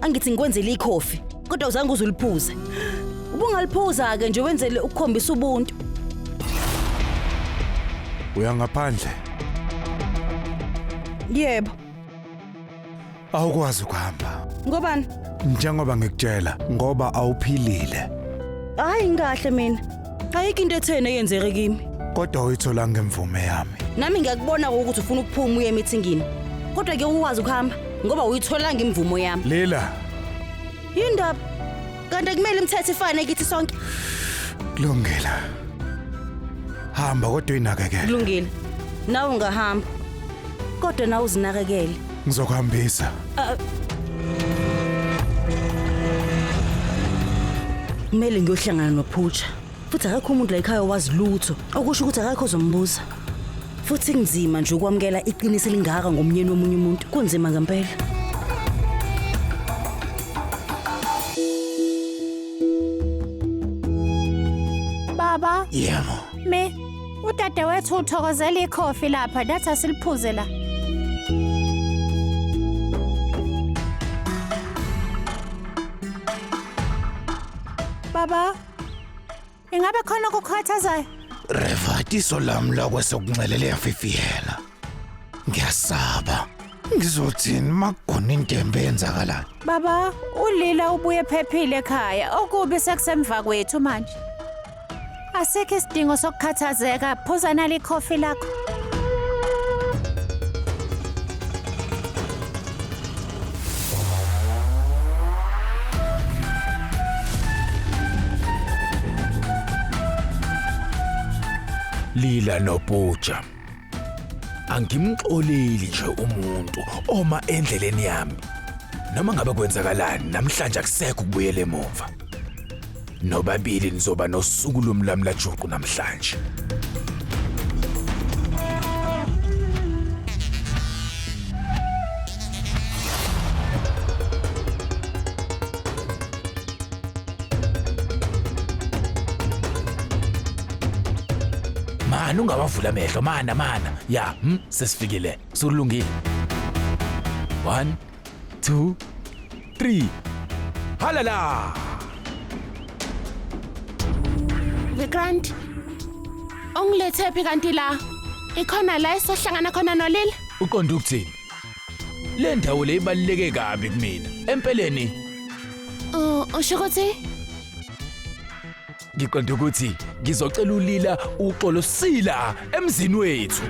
Angithi ngikwenzele ikhofi, kodwa uzange uze uliphuze. Ubungaliphuza-ke nje wenzele ukukhombisa ubuntu. Uya ngaphandle. Yebo. Awukwazi ukuhamba. Ngobani? Njengoba ngikutshela ngoba awuphilile. Hayi ngikahle mina. Ayikho into etheni eyenzeke kimi. Kodwa uyitholanga imvume yami. Nami ngiyakubona ukuthi ufuna ukuphuma uye emithingini. Kodwa ke ukwazi ukuhamba ngoba uyitholanga imvumo yami. Lila, Yindaba? Kanti kumele imithetho ifane kithi sonke. kulungile. Hamba kodwa uyinakekele. Kulungile. Nawe ungahamba. Kodwa nawe uzinakekele. Ngizokuhambisa. Kumele ngiyohlangana noPhutsha. Futhi akekho umuntu la ekhaya owazi lutho, okusho ukuthi akekho ozombuza. Futhi kunzima nje ukwamukela iqiniso elingaka ngomnyeni womunye umuntu. Kunzima ngempela. Baba, Yebo. mi, udadewethu uthokozela ikhofi lapha, nathi asiliphuze la. Baba, ingabe khona okukhathazayo? Revatiso lami lakwesokunxele liyafifiyela. Ngiyasaba. Ngizothini makukhona intembe eyenzakalayo? Baba, uLila ubuye phephile ekhaya. Okubi sekusemva kwethu manje. Asikho isidingo sokukhathazeka. Phuza nali ikhofi lakho. Lila noPuja. Angimxoleli nje umuntu oma endleleni yami. Noma ngabe kwenzakalani namhlanje akusekho ukubuyela emuva. Nobabili nizoba nosuku lomlamlajuqu namhlanje. Mana ungawavula amehlo mana mana. Ya, sesifikile. Sulungile. 1 2 3. Halala! Vikrant. Ungilethe phi kanti la? Ikhona la esohlangana khona noLila? Uqonda ukuthini? Le ndawo le ibaluleke kabi kumina. Empeleni Usho ukuthi ngiqonda ukuthi ngizocela uLila uxolo sila emzini wethu.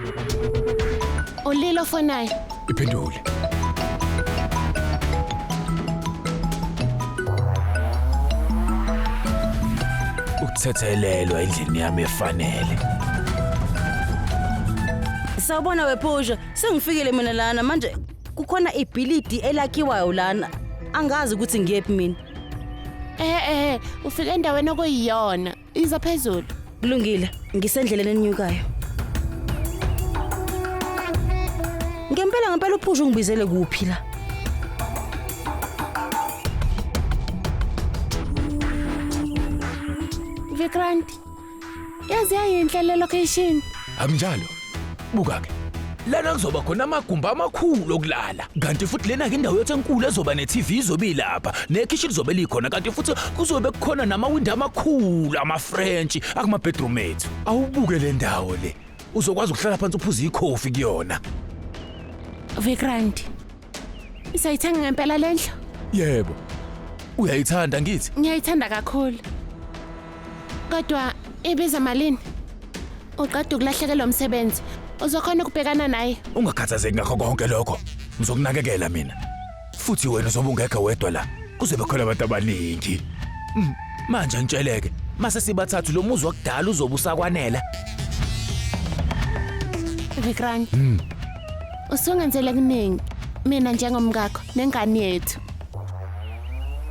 uLila ofonayo. Iphendule. Ukuthethelelwa endlini yami efanele. Sawubona wePhusha, sengifikile mina lana manje kukhona ibhilidi elakhiwayo lana. Angazi ukuthi ngiyephi mina. Eh ufike endaweni okuyiyona. Iza phezulu. Kulungile, ngisendleleni enyukayo. Ngempela ngempela uPhusha ungibizele kuphi la? Vikrant. Yazi yayinhle le location. Akunjalo. Buka ke. Lana kuzoba khona amagumbi amakhulu okulala. Kanti futhi lena ke indawo yethu enkulu ezoba ne-TV izobe ilapha. Nekhishi lizobe likhona kanti futhi kuzobe kukhona namawindi amakhulu ama-French akuma-bedroom ethu. Awubuke le ndawo le. Uzokwazi ukuhlala phansi uphuze ikhofi kuyona. Vikrant. Isayithenga ngempela lendlu? Yebo. Uyayithanda ngithi? Ngiyayithanda kakhulu. Kodwa ibiza malini? Uqeda ukulahlekelwa umsebenzi. Uzokhona ukubhekana naye. Ungakhathazeki ngakho konke lokho. Ngizokunakekela mina. Futhi wena uzobe ungekho wedwa la. Kuzobe khona abantu abaningi. Manje ngitsheleke, mase sibathathu lo muzi wakudala uzobe usakwanela. Vikrant. Usungenzele kuningi mina njengomkakho nengane yethu.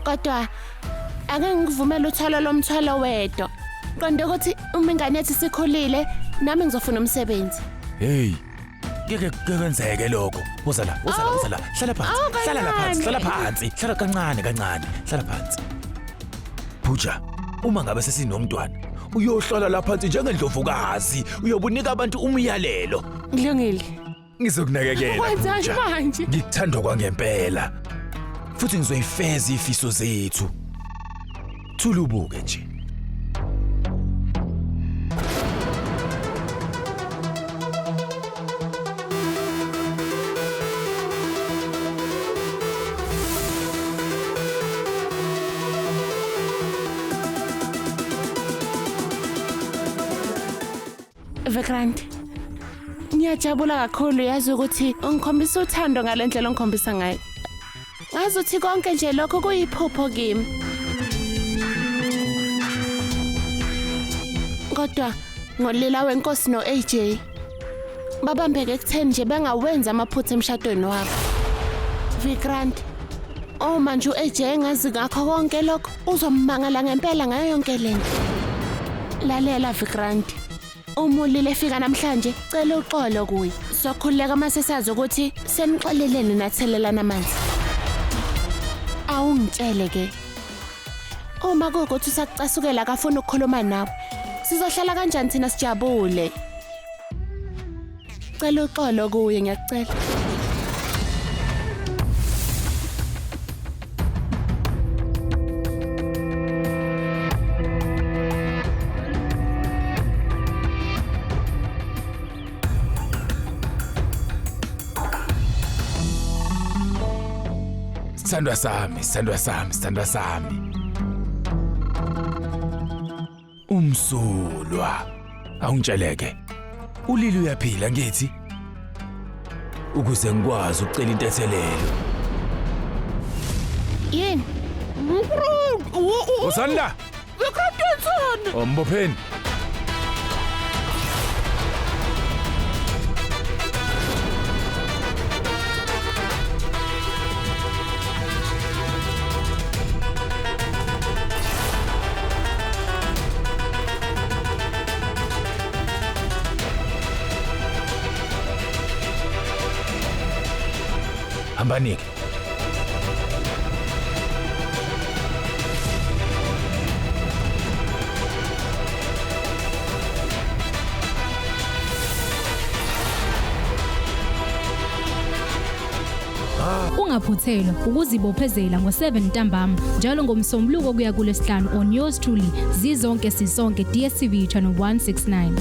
Kodwa ake ngikuvumele uthwalo lomthwalo wedwa. Qonde ukuthi uma ingane yethu isikhulile nami ngizofuna umsebenzi. Hey. Ngeke kwenzeke lokho. Woza la, woza la, woza la. Hlala phansi. Awu, Hlala la phansi, hlala kancane. phansi. Hlala kancane kancane. Hlala phansi. Phuja, uma ngabe sesinomntwana, uyohlala la phansi njengendlovukazi, uyobunika abantu umyalelo. Kulungile. Ngizokunakekela. Wenzani Pooja. manje? Ngikuthanda kwangempela. Futhi ngizoyifeza ifiso zethu. Thula ubuke nje. Vikrant, ngiyajabula kakhulu yazi ukuthi ungikhombisa uthando ngale ndlela ongikhombisa ngayo. Ngazi ukuthi konke nje lokho kuyiphupho kimi. Kodwa ngolila wenkosi no-AJ babambeke ekutheni nje bengawenzi amaphutha emshadweni wabo. Vikrant, uma nje u-AJ engazi ngakho konke lokho uzommangala ngempela ngayo yonke lento. Lalela Vikrant, uma ulile efika namhlanje cela uxolo kuye. Sokhululeka uma sesazi ukuthi senixolelene nathelelana amanzi. Awungitshele ke, uma kuwukuthi usakucasukela akafuni ukukhuluma nawe, sizohlala kanjani thina sijabule? Cela uxolo kuye, ngiyakucela. Sithandwa sami, sithandwa sami, sithandwa sami. Umsulwa. Awungitsheleke. Ulili uyaphila ngithi? Ukuze ngikwazi ukucela intethelelo. Yini? Wozani la. Ombopheni. Hambani-ke. Ungaphuthelwa ukuzibophezela ngo-7 ntambama njalo ngoMsombuluko kuya kuLwesihlanu on yours truly Zizonke Sisonke, DStv channel 169.